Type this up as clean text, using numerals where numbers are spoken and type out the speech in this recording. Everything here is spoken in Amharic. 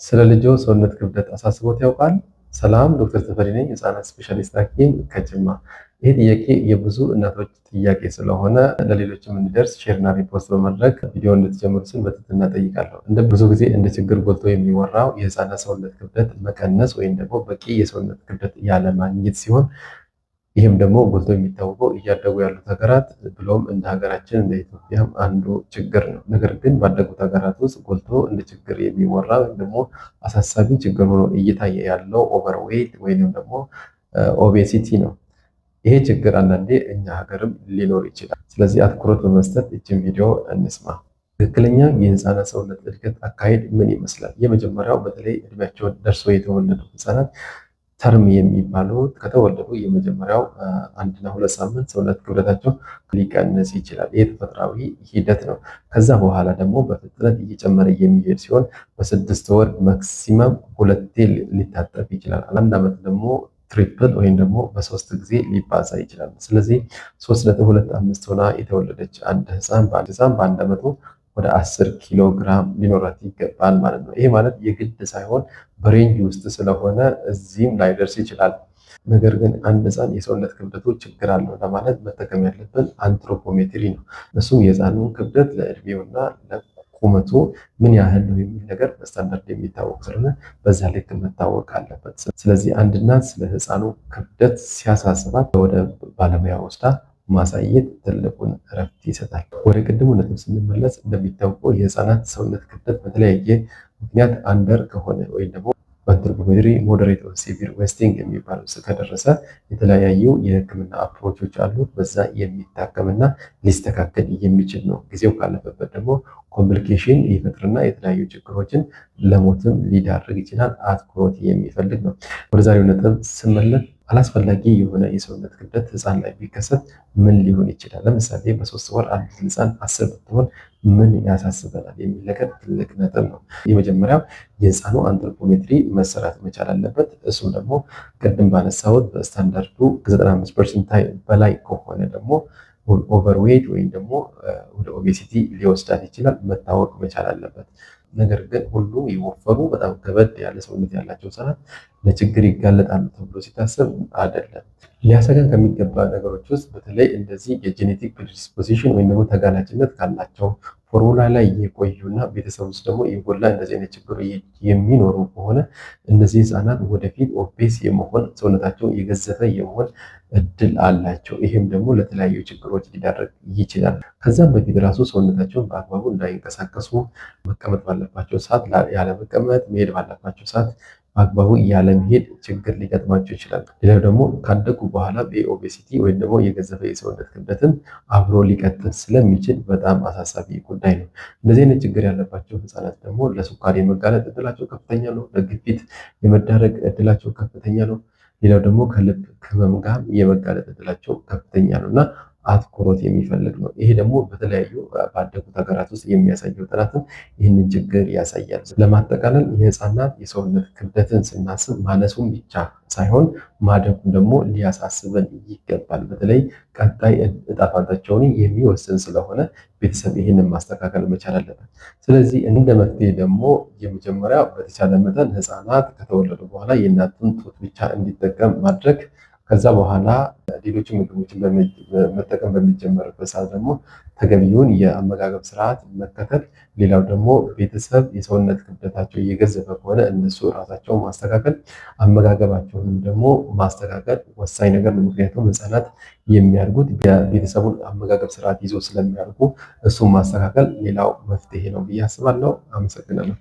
ስለ ልጆ ሰውነት ክብደት አሳስቦት ያውቃል? ሰላም፣ ዶክተር ተፈሪ ነኝ፣ ህፃናት ስፔሻሊስት ሐኪም ከጅማ። ይህ ጥያቄ የብዙ እናቶች ጥያቄ ስለሆነ ለሌሎችም እንዲደርስ share ና repost በማድረግ ቪዲዮ እንድትጀምሩ ስል በትህትና እጠይቃለሁ። እንደ ብዙ ጊዜ እንደ ችግር ጎልቶ የሚወራው የህፃናት ሰውነት ክብደት መቀነስ ወይም ደግሞ በቂ የሰውነት ክብደት ያለማግኘት ሲሆን፣ ይህም ደግሞ ጎልቶ የሚታወቀው እያደጉ ያሉት ሀገራት ብሎም እንደ ሀገራችን እንደ ኢትዮጵያም አንዱ ችግር ነው። ነገር ግን ባደጉት ሀገራት ውስጥ ጎልቶ እንደ ችግር የሚወራ ወይም ደግሞ አሳሳቢ ችግር ሆኖ እየታየ ያለው overweight ወይም ደግሞ obesity ነው። ይሄ ችግር አንዳንዴ እኛ ሀገርም ሊኖር ይችላል። ስለዚህ አትኩሮት በመስጠት ይችን ቪዲዮ እንስማ። ትክክለኛ የህፃናት ሰውነት እድገት አካሄድ ምን ይመስላል? የመጀመሪያው በተለይ እድሜያቸው ደርሶ የተወለዱ ህፃናት term የሚባሉት ከተወለዱ የመጀመሪያው 1ና 2 ሳምንት ሰውነት ክብደታቸው ሊቀንስ ይችላል። ይህ ተፈጥሯዊ ሂደት ነው። ከዛ በኋላ ደግሞ በፍጥነት እየጨመረ የሚሄድ ሲሆን በ6 ወር maximum ሁለቴ ሊታጠፍ ይችላል። አንድ ዓመት ደግሞ triple ወይም ደግሞ በ3 ጊዜ ሊባዛ ይችላል። ስለዚህ 3.25 ሆና የተወለደች አንድ ህፃን በአንድ ዓመቱ ወደ 10 ኪሎ ግራም ሊኖራት ይገባል ማለት ነው። ይሄ ማለት የግድ ሳይሆን በ range ውስጥ ስለሆነ እዚህም ላይደርስ ይችላል። ነገር ግን አንድ ህፃን የሰውነት ክብደቱ ችግር አለው ለማለት መጠቀም ያለብን anthropometry ነው። እሱም የህፃኑን ክብደት ለእድሜውና ለቁመቱ ምን ያህል ነው የሚል ነገር በስታንዳርድ የሚታወቅ ስለሆነ በዛ ልክ መታወቅ አለበት። ስለዚህ አንድ እናት ስለ ህፃኑ ክብደት ሲያሳስባት ወደ ባለሙያ ወስዳ ማሳየት ትልቁን እረፍት ይሰጣል። ወደ ቅድሙ ነጥብ ስንመለስ፣ እንደሚታወቀው የህፃናት ሰውነት ክብደት በተለያየ ምክንያት under ከሆነ ወይም ደግሞ በ anthropometry moderate or severe wasting የሚባለው ከደረሰ የተለያዩ የህክምና approach ኦች አሉት። በዛ የሚታከምና ሊስተካከል የሚችል ነው። ጊዜው ካለፈበት ደግሞ complication ይፈጥርና የተለያዩ ችግሮችን ለሞትም ሊዳርግ ይችላል። አትኩሮት የሚፈልግ ነው። ወደ ዛሬው ነጥብ ስመለስ፣ አላስፈላጊ የሆነ የሰውነት ክብደት ህፃን ላይ ቢከሰት ምን ሊሆን ይችላል? ለምሳሌ በ3 ወር አንድ ህፃን 10 ብትሆን ምን ያሳስበናል የሚል ነገር ትልቅ ነጥብ ነው። የመጀመሪያው የህፃኑ anthropometry መሰራት መቻል አለበት። እሱም ደግሞ ቅድም ባነሳሁት በስታንዳርዱ ከ95% በላይ ከሆነ ደግሞ overweight ወይም ደግሞ ወደ obesity ሊወስዳት ይችላል። መታወቅ መቻል አለበት። ነገር ግን ሁሉም የወፈሩ በጣም ከበድ ያለ ሰውነት ያላቸው ህጻናት ለችግር ይጋለጣሉ ተብሎ ሲታሰብ አይደለም። ሊያሰጋን ከሚገባ ነገሮች ውስጥ በተለይ እንደዚህ የ genetic predisposition ወይም ደግሞ ተጋላጭነት ካላቸው፣ ፎርሙላ ላይ የቆዩና ቤተሰብ ውስጥ ደግሞ የጎላ እንደዚህ አይነት ችግሩ የሚኖሩ ከሆነ እነዚህ ህጻናት ወደፊት obese የመሆን፣ ሰውነታቸው የገዘፈ የመሆን እድል አላቸው። ይህም ደግሞ ለተለያዩ ችግሮች ሊዳረግ ይችላል። ከዛም በፊት ራሱ ሰውነታቸውን በአግባቡ እንዳይንቀሳቀሱ፣ መቀመጥ ባለባቸው ሰዓት ያለመቀመጥ፣ መሄድ ባለባቸው ሰዓት በአግባቡ ያለመሄድ ችግር ሊገጥማቸው ይችላል። ሌላው ደግሞ ካደጉ በኋላ በ obesity ወይም ደግሞ የገዘፈ የሰውነት ክብደትን አብሮ ሊቀጥል ስለሚችል በጣም አሳሳቢ ጉዳይ ነው። እንደዚህ አይነት ችግር ያለባቸው ህፃናት ደግሞ ለስኳር የመጋለጥ እድላቸው ከፍተኛ ነው። ለግፊት የመዳረግ እድላቸው ከፍተኛ ነው። ሌላው ደግሞ ከልብ ህመም ጋር የመጋለጥ እድላቸው ከፍተኛ ነው እና አትኩሮት የሚፈልግ ነው። ይሄ ደግሞ በተለያዩ ባደጉት ሀገራት ውስጥ የሚያሳየው ጥናትም ይህንን ችግር ያሳያል። ለማጠቃለል፣ የህፃናት የሰውነት ክብደትን ስናስብ ማነሱን ብቻ ሳይሆን ማደጉን ደግሞ ሊያሳስበን ይገባል። በተለይ ቀጣይ እጣ ፈንታቸውን የሚወስን ስለሆነ ቤተሰብ ይህንን ማስተካከል መቻል አለበት። ስለዚህ እንደ መፍትሄ ደግሞ የመጀመሪያ በተቻለ መጠን ህፃናት ከተወለዱ በኋላ የእናቱን ጡት ብቻ እንዲጠቀም ማድረግ፣ ከዛ በኋላ ሌሎች ምግቦችን መጠቀም በሚጀመርበት ሰዓት ደግሞ ተገቢውን የአመጋገብ ስርዓት መከተል፣ ሌላው ደግሞ ቤተሰብ የሰውነት ክብደታቸው እየገዘፈ ከሆነ እነሱ ራሳቸውን ማስተካከል፣ አመጋገባቸውንም ደግሞ ማስተካከል ወሳኝ ነገር ነው። ምክንያቱም ህፃናት የሚያድጉት የቤተሰቡን አመጋገብ ስርዓት ይዞ ስለሚያድጉ እሱን ማስተካከል ሌላው መፍትሄ ነው ብዬ አስባለሁ። አመሰግናለሁ።